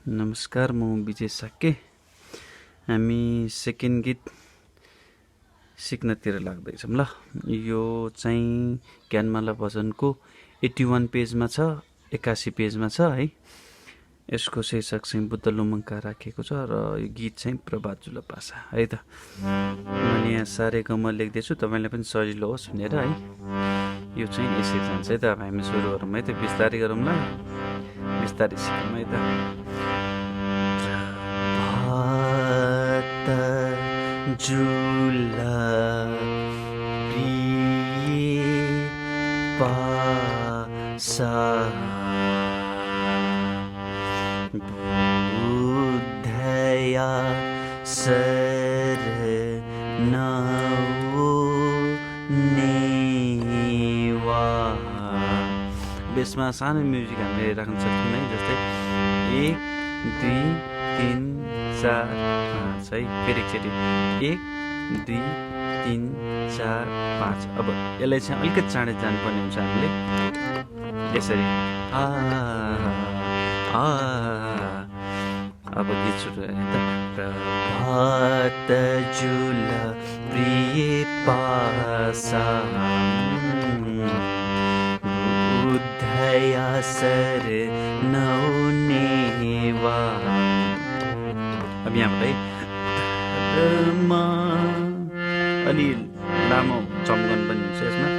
नमस्कार, म विजय साक्के। हामी सेकेन्ड गीत सिक्नतिर लाग्दैछौँ ल। यो चाहिँ ज्ञानमाला भजनको 81 पेजमा छ, 81 पेजमा छ है। यसको शीर्षक चाहिँ बुद्ध लुमङ्का राखिएको छ र यो गीत चाहिँ प्रभात जुल पासा है त। मैले यहाँ सारेगामा लेख्दैछु, तपाईँलाई पनि सजिलो होस् भनेर है। यो चाहिँ यसरी जान्छ है त। अब हामी सुरु गरौँ है त, बिस्तारै गरौँ ल, बिस्तारै सिकौँ है त। जुला प्रिय पासा बुद्धया शरणौ नेवा। बेसमा सानो म्युजिक हामीले राख्न सक्छौँ है, जस्तै 1 2 3 4 5 है। फेरि एकचोटि 1 2 3 4 5। अब यसलाई चाहिँ अलिकति चाँडै जानुपर्ने हुन्छ हामीले यसरी। अब गीत सुरु है त। प्रभात जुल प्रिय पासा बुद्धया शरणौ नेवा। अब यहाँबाट अलि लामो चम्कन पनि हुन्छ यसमा।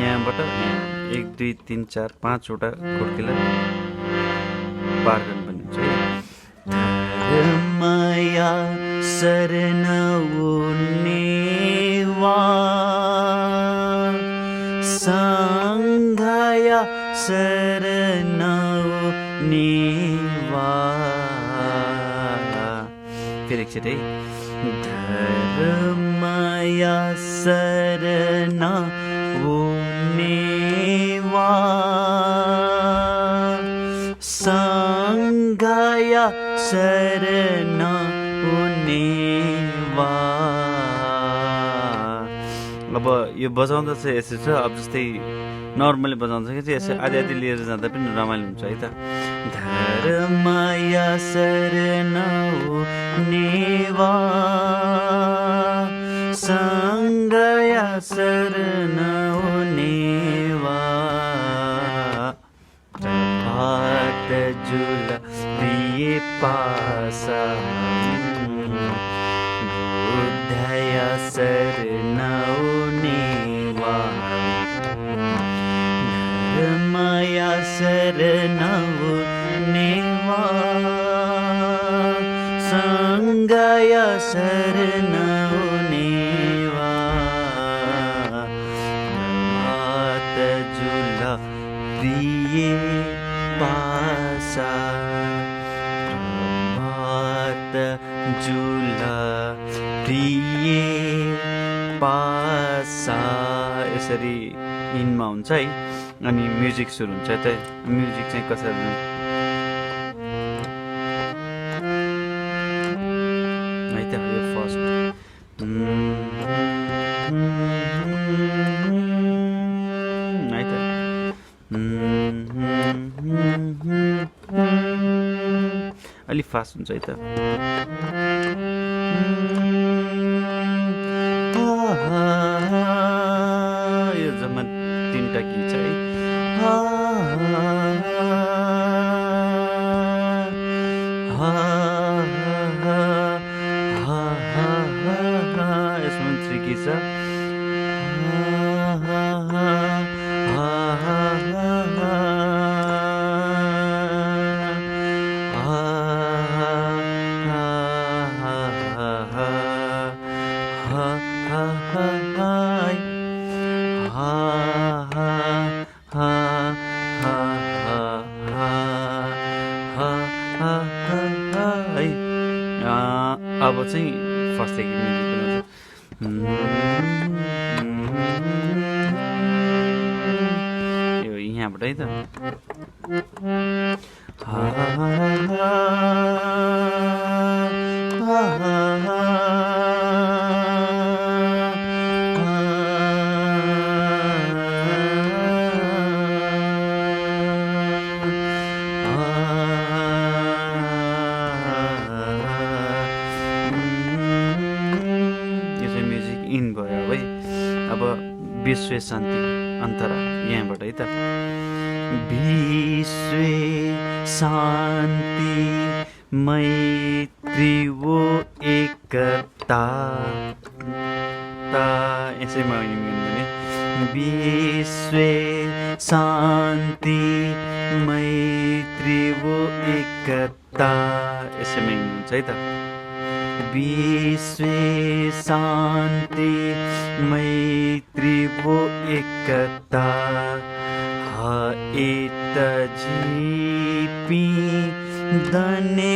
यहाँबाट 1 2 3 4 5 वटा खोड्कीलाई पार गर्नु पनि हुन्छ है। धर्मया शरणौ नेवा सङ्घया शरणौ नेवा। फेरि एकचोटि है। धर्मया शरणौ नेवा सङ्घया शरणौ नेवा। अब यो बजाउँदा चाहिँ यसो छ। अब जस्तै नर्मली बजाउँछ कि चाहिँ यसो आधी आधी लिएर जाँदा पनि रमाइलो हुन्छ है त। धर्मया शरणौ नेवा सङ्घया शरणौ नेवा। प्रभात जुल प्रिय पासा बुद्धया शरणौ नेवा धर्मया शरणौ नेवा सङ्घया शरणौ नेवा। प्रभात जुल प्रिय पासा प्रभात जुल प्रिय पासा। यसरी इनमा हुन्छ है। अनि म्युजिक सुरु हुन्छ त। म्युजिक चाहिँ कसरी है त। यो फर्स्ट है त। अलि फास्ट हुन्छ है त। यो जम्मा 3टा की छ है। यसमा 3 की छ। अब चाहिँ फर्स्टदेखि म्युजिक बनाउँछ। यो यहाँबाट है त। विश्व शान्ति अन्तरा यहाँबाट है त विश्व शान्ति मैत्री वो एकता यसैमा भने विश्व शान्ति मैत्री वो एकता यसैमा हुन्छ है त विश्व शान्ति मैत्री वो एकता हाएत झिपी दने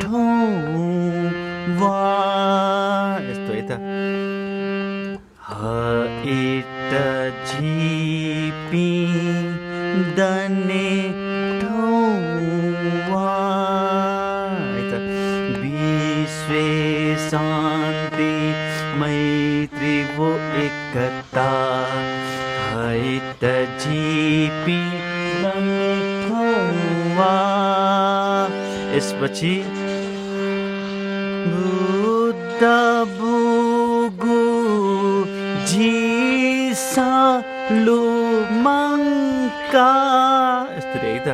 ठौवा यस्तो है त हाएत झिपी दने ठौवा है त विश्व शान्ति मैत्री वो एकता हाएत झिपी दने ठौवा यसपछि बुद्ध बुगु झिसालु मङ्का यस्तो है त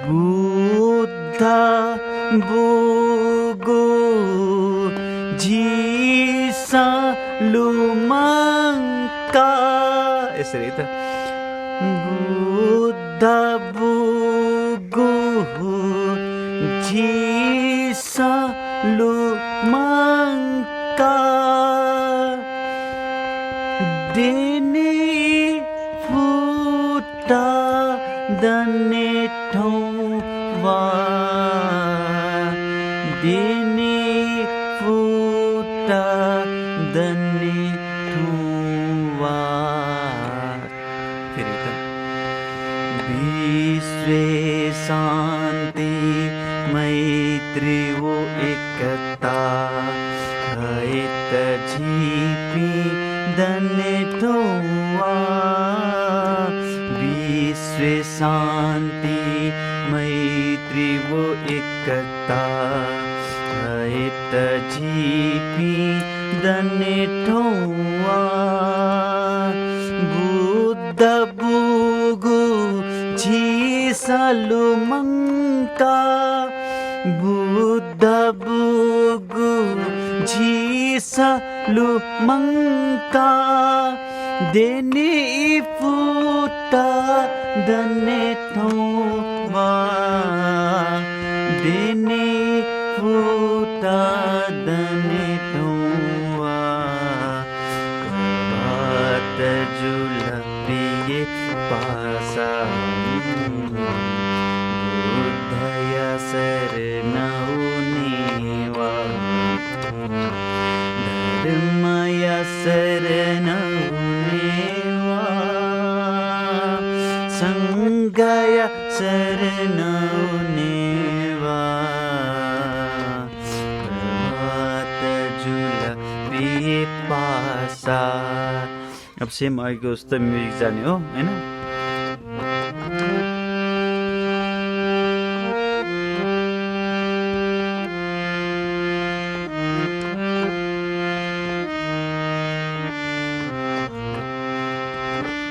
बुद्ध बुगु झिसालु मङ्का यसरी है त बुद्ध बुगु झिसालु मङ्का देने फुटा दने ठौवा देने फुटा दने ठौवा फेरि त विश्व शान्ति मैत्री वो एकता हाएत झिपी दने ठौवा विश्व शान्ति मैत्री वो एकता हाएत झिपी दने ठौवा बुद्ध बुगु झिसालु मङ्का बुद्ध बुगु झिसालु मङ्का देने फुटा दने ठौवा देने फुटा दने ठौवा कबाट जुलपिए पासा बुद्धया शरणौनेवा धर्मया शरणौनेवा सङ्गया शरणौनेवा प्रभात जुलपिए पासा अब सेम अघिको जस्तो म्युजिक जाने हो हैन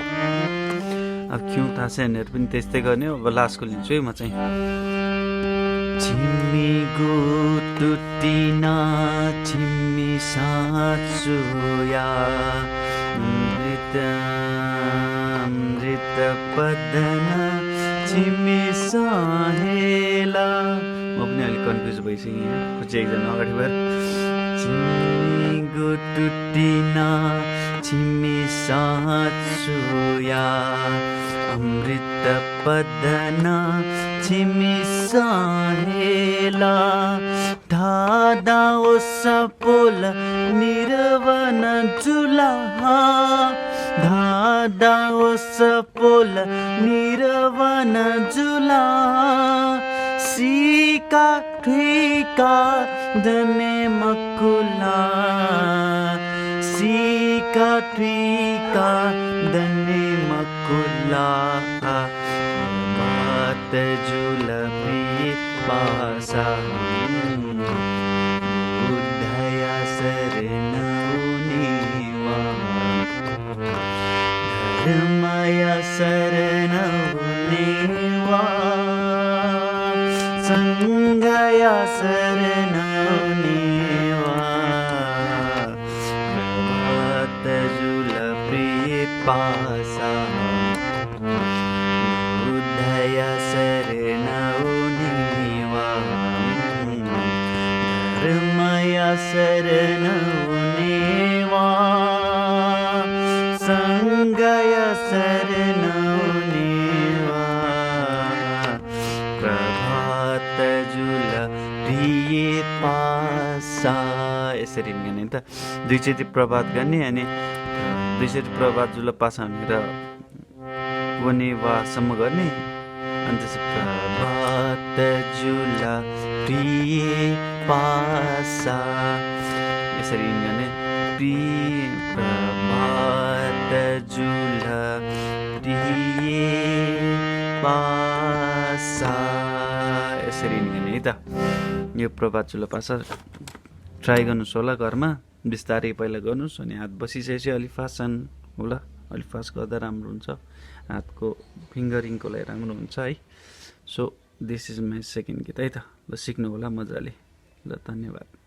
अब क्यों थाहा छैनहरू पनि त्यस्तै गर्ने हो अब लास्टको लिन्छु है म चाहिँ छिम्मी गो टुटिना छिम्मी साँचुया मृत पदना छिम्मी साहेला म पनि अलिक कन्फ्युज भइसकेँ यहाँ खोजे एकजना अगाडि भएर छिम्मी गो टुटिना छिम्मी साँचुया अमृत पदना छिम्मी साहेला धादा ओ सपोल निर्वन जुलाहा धादा ओ सपोल निर्वन जुलाहा सीका ठिका दने मकुला सीका ठिका दने मकुला बात जुलपी पासा बुद्धया शरणौनेवा शरण हुने वा सँगया शरण हुने वा प्रभात जुल प्रिय पासा बुद्धय शरण हुने वा धर्मय शरण हुने वा सँगय शरण हुने वा प्रभात जुल प्रिय पासा। यसरी गर्ने नि त दुईचोटि प्रभात गर्ने अनि दुईचोटि प्रभात जुल पासा भनेर वने वासम्म गर्ने अनि त्यसपछि प्रभात जुल प्रिय पासा यसरी गर्ने प्रभात जुल प्रिय पासा यसरी गर्ने है त। यो प्रभात जुल पासा ट्राई गर्नुहोस् होला घरमा बिस्तारै पहिला गर्नुहोस् अनि हात बसिसकेपछि अलिक फास्ट जानु होला अलिक फास्ट गर्दा राम्रो हुन्छ हातको फिङ्गरिङको लागि राम्रो हुन्छ है। So this is my second गीत है त ल सिक्नु होला मजाले ल धन्यवाद।